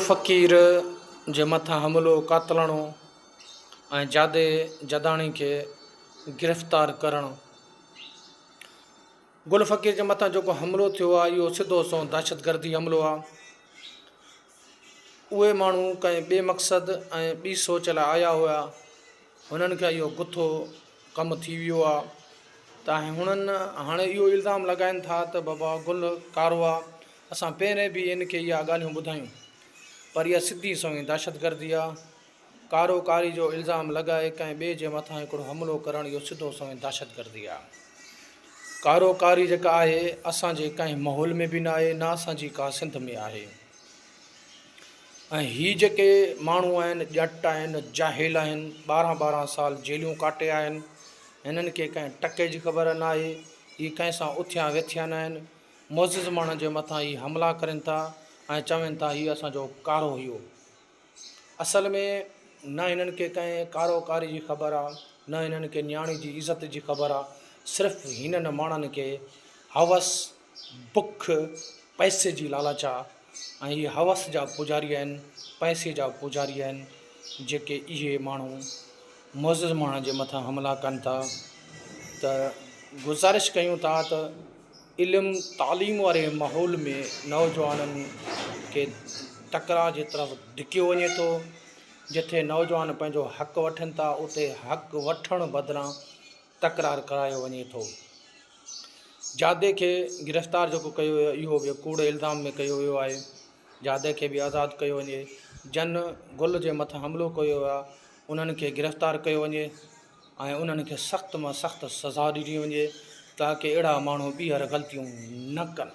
فقير جي مٿان حملو قاتلاڻو ۽ جادي جداڻي کي گرفتار ڪرڻ. گل فقير جي مٿان جيڪو حملو ٿيو آهي اهو سڌو سنئون دهشتگردي حملو آهي. اهي ماڻهو ڪنهن ٻئي مقصد ۽ ٻي سوچ لاء آيا هيا هنن کان اهو گٿو ڪم ٿي ويو آهي ته هنن هاڻي اهو الزام لڳائن ٿا ته بابا گل ڪارو آهي اسان پهرين به ان کي اها ڳالهيون ٻڌايون پر اها سڌي سنئين دهشتگردي آ. ڪارو ڪاري جو الزام لڳائي ڪنهن ٻئي جي مٿان هڪڙو حملو ڪرڻ اهو سڌو سنئين دهشتگردي آ. ڪارو ڪاري جيڪا آهي اسان جي ڪنهن ماحول ۾ به ناهي نه اسان جي ڪا سنڌ ۾ آهي ۽ هي جيڪي ماڻهو آهن ڄٽ آهن جاهل آهن ٻارهن ٻارهن سال جيلون ڪاٽي آيا آهن هنن کي ڪنهن ٽڪي جي خبر ناهي هي ڪنهن سان اٿيا ويٿيا ناهن معزز ماڻهن جي مٿان هي حملا ڪرين ٿا ۽ چون ٿا هي اسان جو ڪارو هيو. اصل ۾ نه هنن کي ڪنهن ڪارو ڪاري جي خبر آ نه هنن کي نياڻي جي عزت جي خبر آ صرف هنن ماڻهن کي حوس بک پئسي جي لالچ آ ۽ هي حوس جا پوڄاري آهن پئسي جا پوڄاري آهن جيڪي اهي ماڻهو معزز ماڻهن جي مٿان حملا ڪن ٿا ته گذارش ڪيون ٿا ته علم تعليم واري ماحول ۾ نوجوانن کي ٽڪراء جي طرف ڌڪيو وڃي ٿو جتي نوجوان پنهنجو حق وٺن ٿا اتي حق وٺڻ بدران تڪرار ڪرايو وڃي ٿو جادي کي گرفتار جيڪو ڪيو ويو اهو به ڪوڙ الزام ۾ ڪيو ويو آهي جادي کي به آزاد ڪيو وڃي جن گل جي مٿان حملو ڪيو ويو آهي انهن کي گرفتار ڪيو وڃي ۽ انهن کي سخت مان سخت سزا ڏني وڃي تاڪه اهڙا ماڻهو ٻيهر غلطيون نه ڪن.